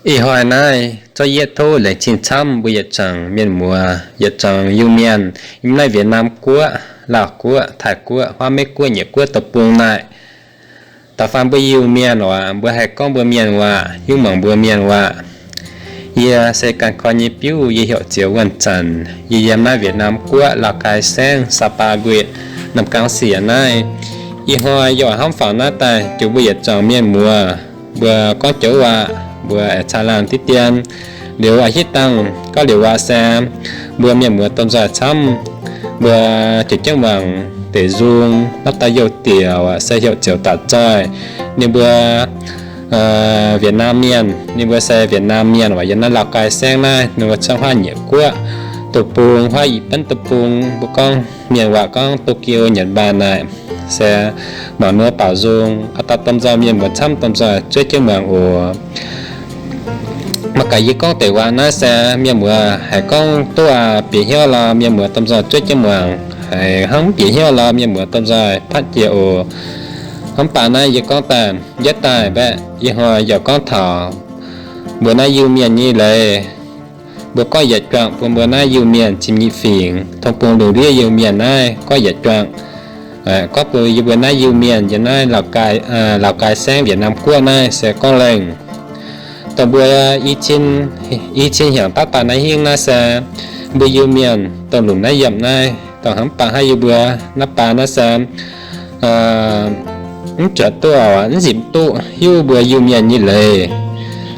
Ih hnoi naaiv zorqv yietv tov laengz zingh camv mbuo yietc zungv mienh muoz, yietc zungv Iu-Mienh yiem naaiv Việt Nam guoqv, Laauh guoqv, Taiv guoqv, Huaav Meiv guoqv, Nyiec guoqv deic-bung naaic. Da'faanh mbuo Iu-Mienh waac, mbuo haih gorngv mbuo mienh waac, hiuv mangc mbuo mienh waac. Yie se ganh koi nyei biuv, yie heuc Zioux Wuonh Zanc. Yie yiem naaiv Việt Nam guoqv, Lào Cai saengv, Sapa gueqv, Nam Cang Siec naaiv. Ih hnoi yie oix hnamv faaux naaiv daaih jiex mbuo yietc zungv mienh muoz, mbuo gorngv joux waac, mbuo aengx caangh laangh diqv dien. Liuz a'hitv dangh gorngv liuz waac se mbuo mienh muoz domh nzoih camv, mbuo jiex jienv muangc deix nzung, naaiv dauh youh diex se heuc Zioux Daaih Zoih. Ninh mbuo Việt Nam mienh, ninh mbuo se Việt Nam mienh waac, yiem naaiv Lào Cai saengv naaiv, ninh mbuo cuotv Huaav Nyiec guoqv deic-bung, Huaav Ih Benv deic-bung, mbuo gorngv mienh waac gorngv Tokyo, Nhật Bản naaic. Se mangc ninh mbuo baaux nzung, aa, dauh domh nzoih mienh muoz camv domh nzoih zuov jienv muangc oc. Maiv gaax yie gorngv deix waac naaiv se mienh muoz haiz gorngv duqv bieqc hnyouv lorz mienh muoz domh nzoih zuov jienv muangc, haiz hnangv bieqc hnyouv lorz mienh muoz domh nzoih patv jiex oc. Hnamv baac naaiv yie gorngv daaih yietv daaih mbaeqc, ih hnoi yaac gorngv taux mbuo naaiv Iu-Mienh nyei leiz. Mbuo gorngv yietc juangc bun mbuo naaiv Iu-Mienh Zimh Nyeic Fingx, Tong Bung Lungh Ndiev Iu-Mienh naaiv gorngv yietc juangc. Gorngv bun yie mbuo naaiv Iu-Mienh yiem naaiv Lào Cai, Lào Cai saengv, Việt Nam guoqv naaiv se gorngv lengh. Dongh mbuo i cin, i cin hnyangx daav daaih naaiv hingv naaiv se mbuo Iu-Mienh dongh lunc naaiv yiemc naaiv, dongh hnamv baac hnangv yie mbuo naaiv baan naaiv se mv zuotc duqv, mv nzipc duqv hiuv mbuo Iu-Mienh nyei leiz.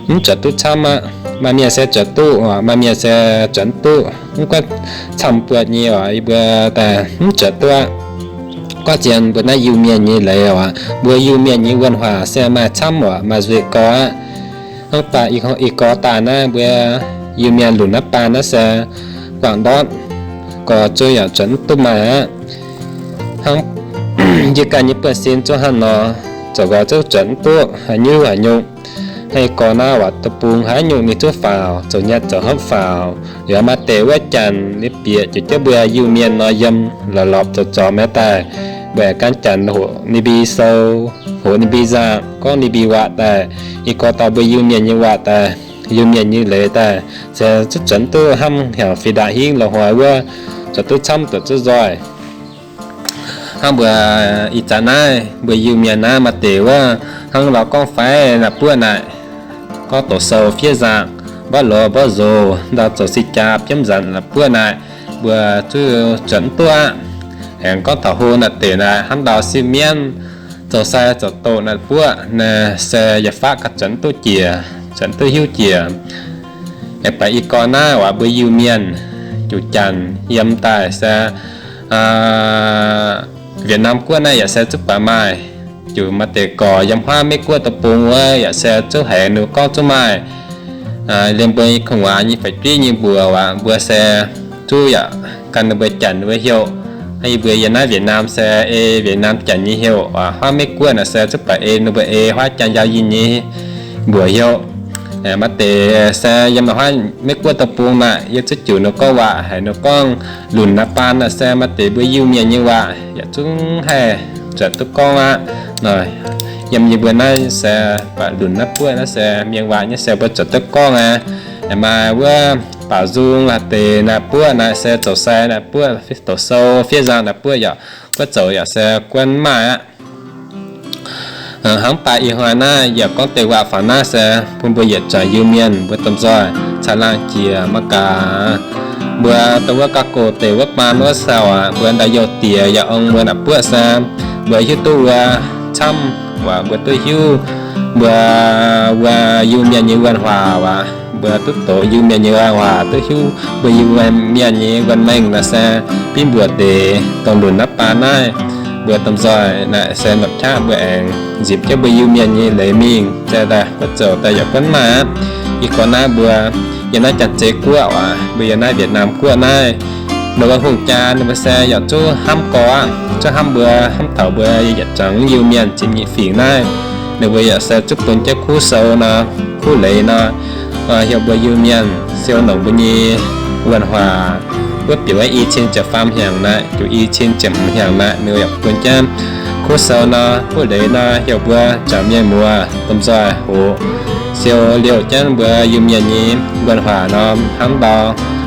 Mv zuotc duqv camv aqv. Maaih mienh se zuotc duqv, maaih mienh se zuotc mv duqv. Mv gunv camv buatc nyei oc, yie mbuo daaih mv zuotc duqv aqv. Gorngv zien mbuo naaiv Iu-Mienh nyei leiz oc, mbuo Iu-Mienh nyei wuonh huaac se maaih camv oc, maaih nzueic gorx aqv. Hnangv baac ih gorx daaih naaiv mbuo Iu-Mienh lunc naaiv baan naaiv se guangc ndortv, gorx zuov yaac zuotc mv duqv maaih aqv. Hnangv yie ganh nyei buonv-sin zuqv hnangv nor, zoux nqoi zuqv zuotc mv duqv haaix nyungc haaix nyungc. Hnangv ih gorx naaiv waac deic-bung haaix nyungc ninh zuqv faaux, zoux nyatv zoux hopv faaux. Yaac maaih deix wuov janx ninh bieqc jiex jienv mbuo Iu-Mienh nor yiem lorz lorz zoux zorc maiv daaih, mbuo gan janx hoqc ninh mbi sou, hoqc ninh mbi nzangc, gorngv ninh mbi waac daaih. Ih gorx daaih mbuo Iu-Mienh nyei waac daaih, Iu-Mienh nyei leiz daaih, se zuqv zuotc duqv hnamv hnyangx fih ndaangc hingv loz-hnoi wuov, zuotc duqv camv zuotc duqv nzoih. Hnangv mbuo ih zanc naaiv mbuo Iu-Mienh naaiv maaih deix wuov hnangv lorz gorngv faix naaiv buoqv naaic, gorngv doqc sou fiev nzangc, mborqv loz mborqv nzox, ndau zoux si jaa biomv nzanc naaiv buoqv naaic, mbuo zuqv zuotc mv duqv aqv. Aengx gorngv taux hlo naaiv deix naaic hnangv ndau sipv mienv, zoux sai zoux doqc naaiv buoqv naaic se yietc faqv ganh zuotc mv duqv jiex, zuotc mv duqv hiuv jiex. Aengx baac ih gorx naaiv waac mbuo Iu-Mienh juqc janx yiem daaih se Việt Nam guoqv naaiv yaac se zuqc baac maaih, juqc maaih deix gorx yiem huaav Meiv guoqv deic-bung wuov yaac se zuqc haiz ninh gorngv zuqc maaih Liên bang Cộng hòa nyei faix-juiv nyei mbuox waac, mbuo se zuqc yaac gan ninh mbuo janx ninh mbuo heuc. Hnangv yie mbuo yiem naaiv Việt Nam se ei Việt Nam janx nyei heuc, huaav Meiv guoqv naaic se zuqc baac ei ninh mbuo ei huaav janx yaac yinh nyei mbuox heuc. Maaih deix se yiem huaav Meiv guoqv deic-bung naaic yie zuqc juqc ninh gorngv waac, haiz ninh gorngv lunc naaiv baan naaic se maaih deix mbuo Iu-Mienh nyei waac yaac zungv haih zuotc duqv gorngv aqv. Yiem yie mbuo naaiv se baac lunc naaiv buoqv naaiv se mienh waac nyei se mbuo zuotc duqv gorngv aqv. Maaih wuov baaux nzung naaiv deix naaiv buoqv naaic se zoux sai naaiv buoqv, doqc sou fiev nzangc naaiv buoqv yaac, buoqv zoux yaac se guonv maaih aqv. Hnangv baac ih hnoi naaiv yaac gorngv deix waac faaux naaiv se bun mbuo yietc zungv Iu-Mienh mbuo domh nzoih caangh laangh jiex maiv gaax. Mbuo dongh wuov gauh gox deix wuov baan wuov se aac, mbuo ndau youh diex yaac ong mbuo naaiv buoqv se mbuo hiuv duqv wuov camv waac, mbuo duqv hiuv mbuo wuov Iu-Mienh nyei wuonh huaac waac, mbuo duqv doqc Iu-Mienh nyei wuonh huaac, duqv hiuv mbuo Iu-Mienh nyei wuonh mengh naaiv se binv mbuoqc deix dongh lunc naaiv baan naaiv. Mbuo domh nzoih naaiv se nopc qaqv mbuo aengx nzipc jienv mbuo Iu-Mienh nyei leiz mingh, se daaih buoqv zoux daaih yaac guonv maaih aqv. Ih gorx naaiv mbuo yiem naaiv Janx-Zei guoqv waac, mbuo yiem naaiv Việt Nam guoqv naaiv, mbuo wuov hungh jaa ninh mbuo se yaac zuqc hnamv gorx aqv, zuqc hnamv mbuo, hnamv taux mbuo yietc zungv Iu-Mienh Zimh Nyeic Fingx naaiv. Ninh mbuo yaac se zuqc bun jienv kuv sou nor, kuv leiz nor, heuc mbuo Iu-Mienh siou nongc mbuo nyei wuonh huaac. Wuov bieqc wuov i cin ziepc faam hnyangx naaiv, juqc i cin ziepc hmz hnyangx naaiv, ninh yaac bun jienv kuv Kuv sou nor, kuv leiz nor, heuc mbuo zuangx mienh muoz domh nzoih hoqc siou liouh jienv mbuo Iu-Mienh nyei wuonh huaac norm hnamv ndau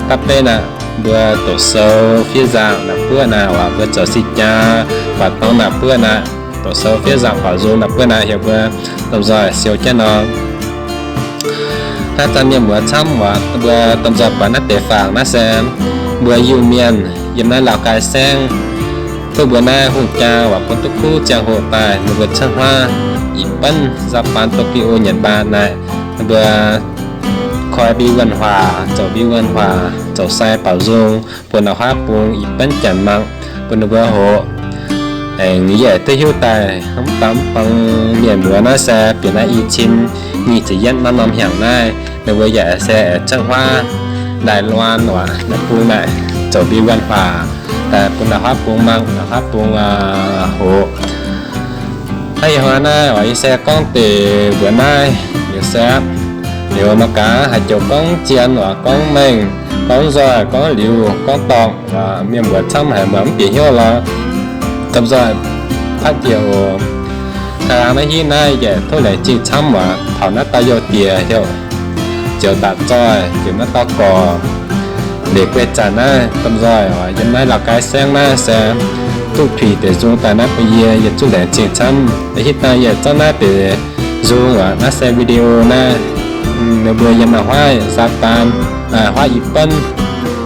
gapv beiv naaic, mbuo doqc sou fiev nzangc naaic buov naaic, waac mbuo zoux si jaa, waac dorng naaic buov naaic, doqc sou fiev nzangc baaux nzung naaic buov naaic, heuc mbuo domh nzoih siou jienv nor. Naaiv zanc mienh muoz camv waac, mbuo domh nzoih buatc naaiv deix fangx naaiv se mbuo Iu-Mienh yiem naaiv Laauv Gai Saengv, duqv mbuo naaiv hungh jaa waac bun duqv kuv ziangh hoc daaih, ninh mbuo cuotv huaav ih benv nzauh baan Tokyo nyanc baan naaic, ninh mbuo koi mbi wuonh huaac, zoux mbi wuonh huaac, zoux sai baaux nzung, bun naaiv huaav bung ih benv janx mangc, bun ninh mbuo hoqc. Aengx yie duqv hiuv daaih hnamv daaih mv bung mienh muoz naaiv se bieqc naaiv i cin nyic ziepc yietv naaiv norm hnyangx naaiv, ninh mbuo yaac se cuotv huaav ndaaih luaan waac naaiv bung naaic zoux mbi wuonh huaac daaih bun naaiv huaav bung mangc, naaiv huaav bung hoqc. Hnangv yie hnoi naaiv waac yie se gorngv deix mbuox naaiv liuz se, liuz mangc gaax haaix joux gorngv zien waac gorngv mengh, gorngv nzoih gorngv liuz gorngv dorngc, mienh mbuox camv haic mbuo mv bieqc hnyouv lorz domh nzoih patv jiex oc. Taux naaiv hitv naaiv yaac tov laengz zingh camv waac taux naaiv dauh youh diex heuc Ziouc Daaih Zoih, ziouc naaiv dauh gorx. Liuz guei zanc naaiv domh nzoih yiem naaiv Laauv Gai Saengv naaiv se duqv tuix deix nzung daaih naaiv bun yie, yie zuqv laengz zingh camv. Hitv daaih yie zorqv naaiv deix nzung waac, naaiv se video naaiv, ninh mbuo yiem naaiv huaav nzauh baan, huaav ih benv,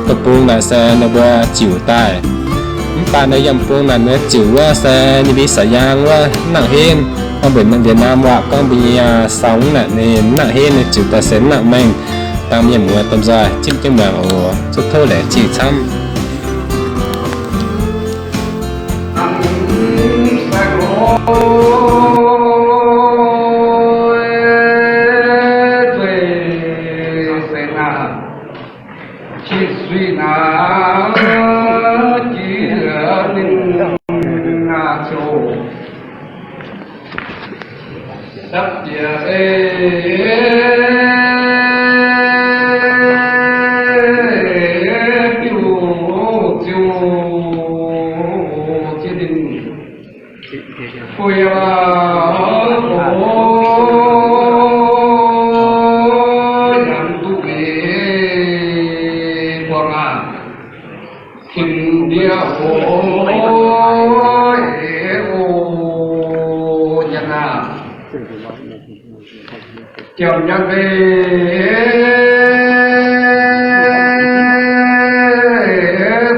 deic-bung naaic se ninh mbuo ziux daaih. Mv baac naaiv yiem bung naaic ninh ziux wuov se ninh mbuo sa'yaang wuov mv nangc henv, gorngv mbuox Việt Nam waac gorngv mbuo nyei song naaic ninh mv nangc henv, ninh ziux daaih se mv nangc mengh. Dangh mienh muoz domh nzoih zipv jienv muangx oc. Zuqc tov laengz zingh camv. Jiem nyanc mbeih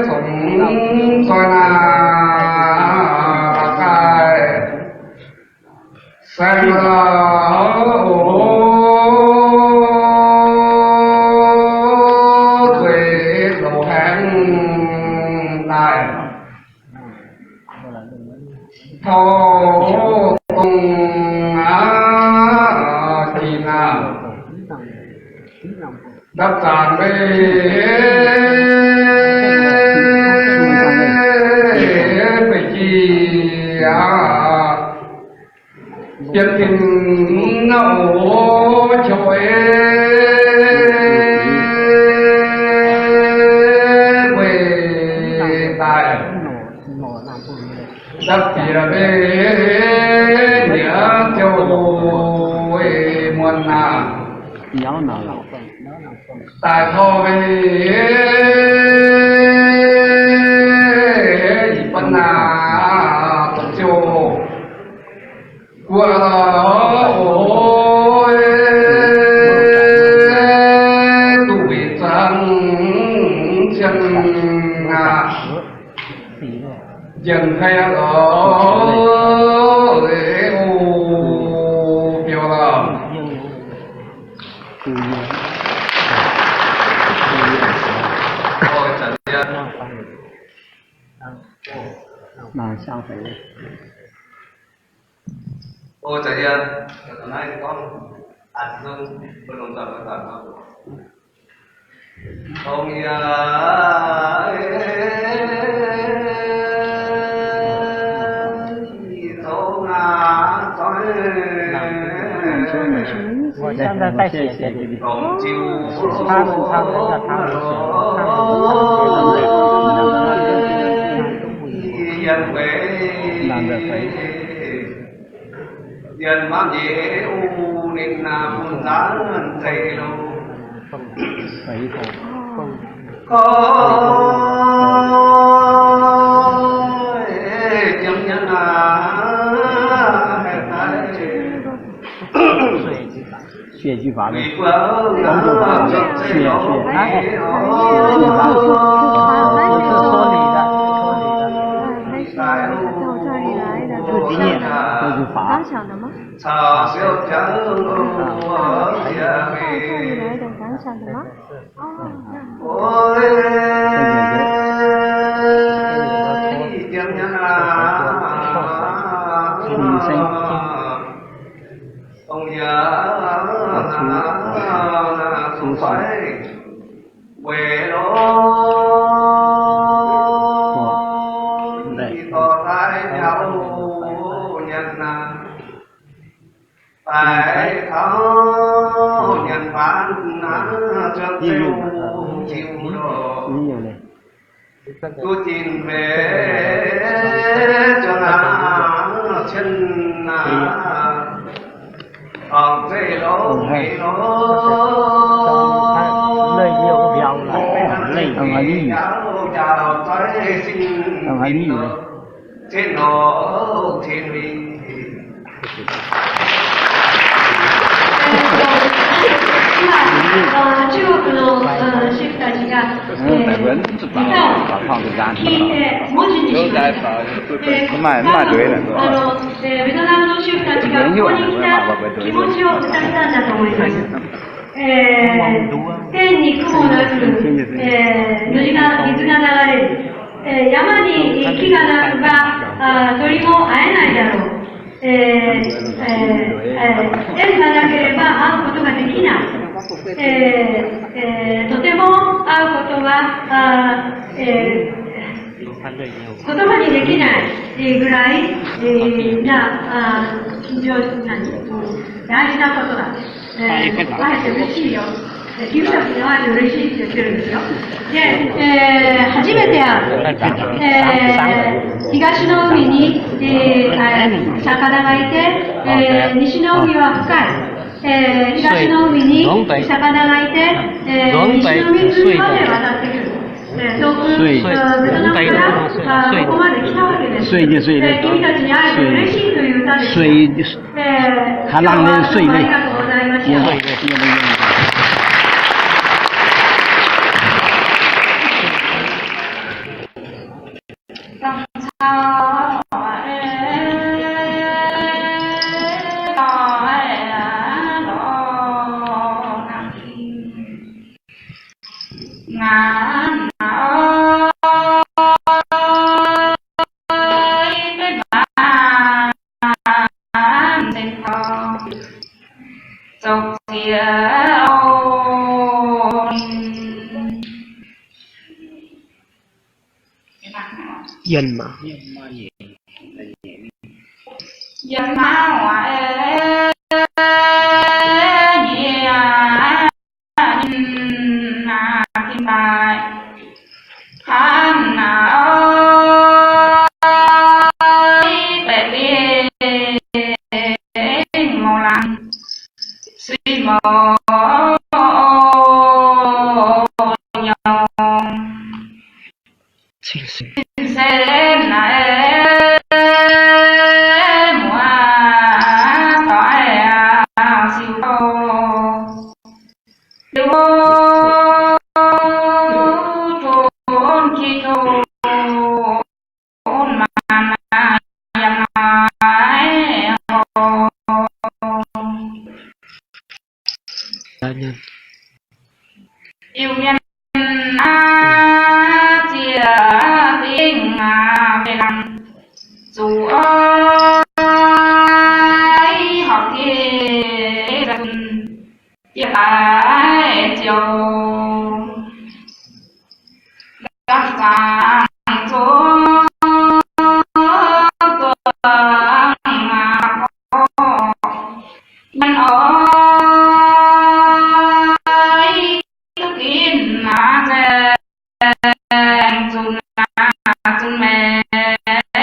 congx zoi naaic daaih saeng la'oc, zueiz louc haengx daaih taux dongh aqv jiex naaic. Ndapv zanc mbeih, mbeih jiex aqv. Bienv tin naaiv oc, qouh ei mbueiz daaih. Dapv bieqc mbeih nyiex ziouc ei muonz naaic. Daaih tov mbeih ih bun naaic dongh ziouc guoqv oc, duqv weic zangx cien aqv. Njiec haic lorqc, o, biouv lorqc. yienh weic, yienh maanc nyei u ninh naaic bun nzaanv zeiv lo. Koi jiem nyanc aac, haih daaih Teih nyei kuv mou naaic, 水がなく、水が流れる。山に木がなくば、鳥も会えないだろう。 天がなければ会うことができない。とても会うことは、言葉にできないぐらいな、緊張、何、大事なことだ。会えて嬉しいよ。 君たちに会えて嬉しいって言ってるんですよ。で、えー初めて会う、えー東の海に、えーえー魚がいて、えー西の海は深い。えー東の海に魚がいて、えー西の湖まで渡ってくる。えー遠く、えーベトナムから、あーここまで来たわけです。えー君たちに会えて嬉しいという歌です。 海浪的水呢？Yiem maah. Iu mienh aac, ziex dingh aac, mbuo laengz zuqc oix horpc dieh zunh, dieh daaih ziouc nzangc zangc zuqc duqv aac, mienh oix duqv ginv aac, nzaeng zunc aac, zunc maengc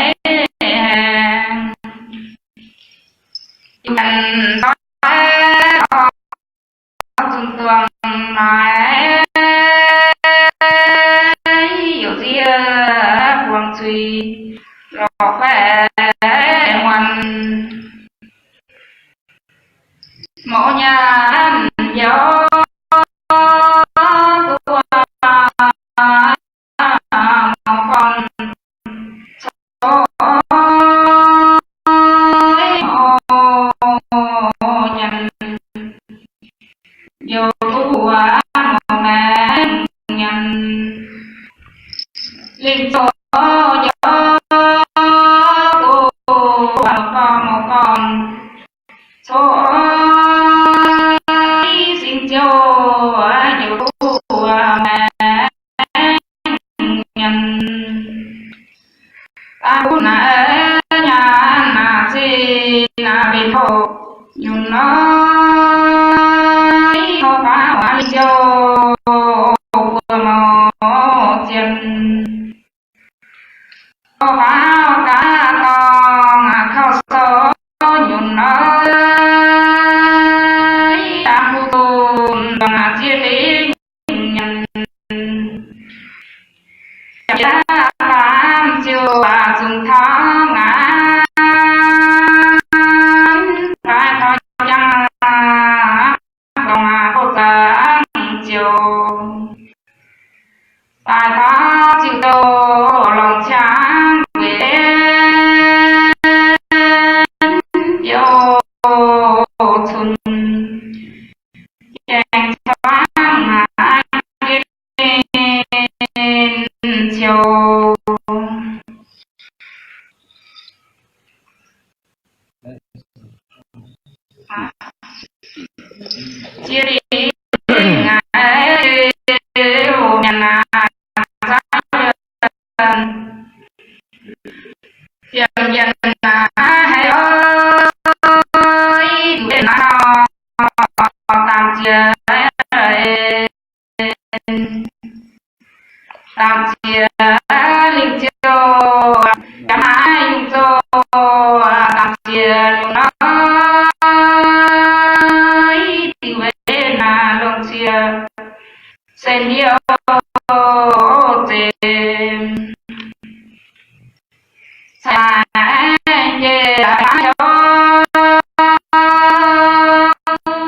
lorz faix muonc, mouz nyaanh youz duqv mouz gorn coiv mouz nyanc, youz duqv mouz maengx nyanc, lingh zoux youz duqv mouz gorn coiv sing ziouv, youz duqv maengx nyanc. Daaih bun naaiv nyaanh naaic zinh naaic mbenc hoc nyunc nor, ih, kouv faaux lingh ziouv buo mouz zienh. Kouv faaux gaax dorngx aqv, kouv sou nyunc nor, ih, dangh mbuo zunc dongh naaic zienh lingh nyanc. Jiex faam ziouc zunc taux ngaanc, daaih taux jangx dorngx aqv, kouv zaangc ziouc daaih taux ziouc douh longc ciangv weic biouv cunx, gaengh cuangv haaix jienv ninh ziouc ziex lingh ngaanc, mienv naaic zauv Ziepc yietc naaiv haiz oix duqv naaiv nor, dangc jiex, dangc jiex lingh ziouc, jaax naaiv yungh zoh, dangc jiex yungh nor, diuh weic naaiv longc jiex, se liouh zeiz. Cai jiex daaih hnyouv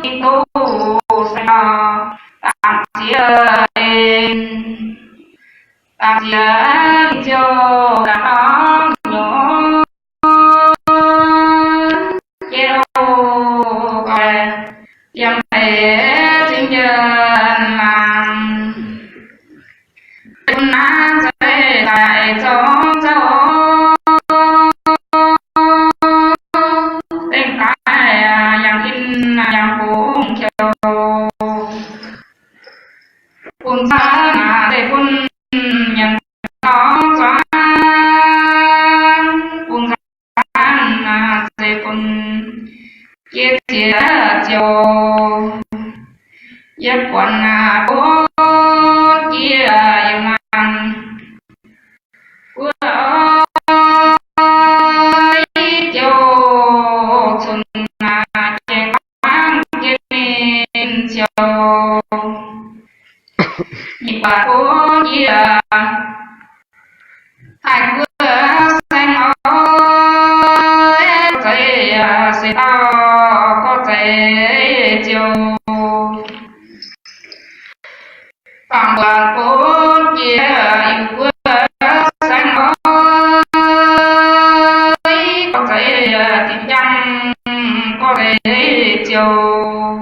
Giduc saeng nor, dangc jiex en, dangc jiex ziouc ganh dorngx nyuoz jiex oc. Yiem deix zingh njien-laangc, bun naaiv zeiv daaih zong zouv, dengh daaih yangh in yangh bungx qiex, bun zaangc naaic zeiv bun nyanc dorngx zuangx, bun zaangc naaic zeiv bun jiex ziex ziouc, yie buatc naaic bun jiex yiem naaic guoqv oix ziouc cunx naaic jiex dangv jiex ninh ziouc, ninh buatc bun jiex haih guoqv saeng oix, gorngv zeiz se dauh gorngv zeiz ziouc, dangh buatc bun jiex yiem guoqv saeng oix, gorngv zeiz tin-jangv gorngv zeiz ziouc,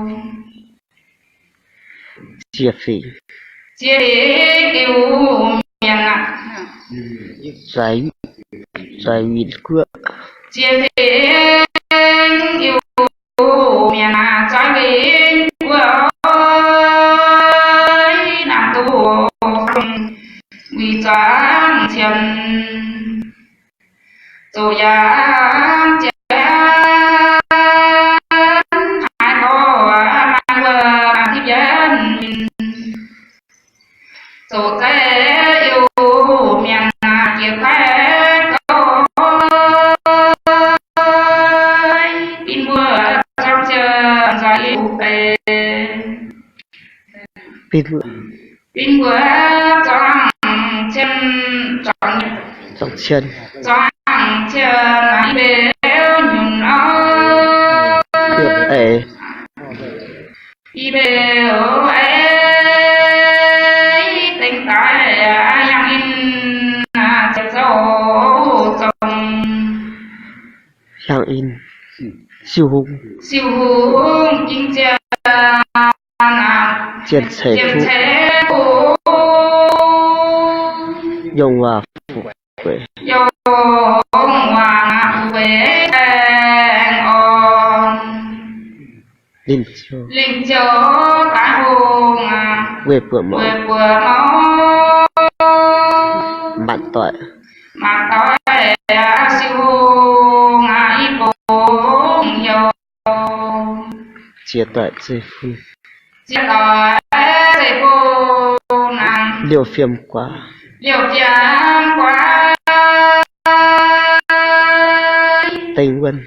ziex fingx, ziex fingx Iu-Mienh aac, zaaix win guoqv, ziex fingx Iu-Mienh aac, zaaix win guoqv, naaic duqv wuic zuangx cien, zoux yaac jienv haaix gorngv maaih wuov naaic tipv yienv mienh, zoux zeiv Iu-Mienh jiex faix gouv, bin mbuo zuangx cien nzoih beiv, bin mbuo zuangx cien, zuangx cien, zuangx Yie mbeu ei, yangh in, siou hungh, zien ceix fuqv, yongh waac fuqv gueix, linh ziouv, weih buoqc mouc, maanc doic, ziex doic zeiv-fun, liouh fiem guaax, dengh wuonh,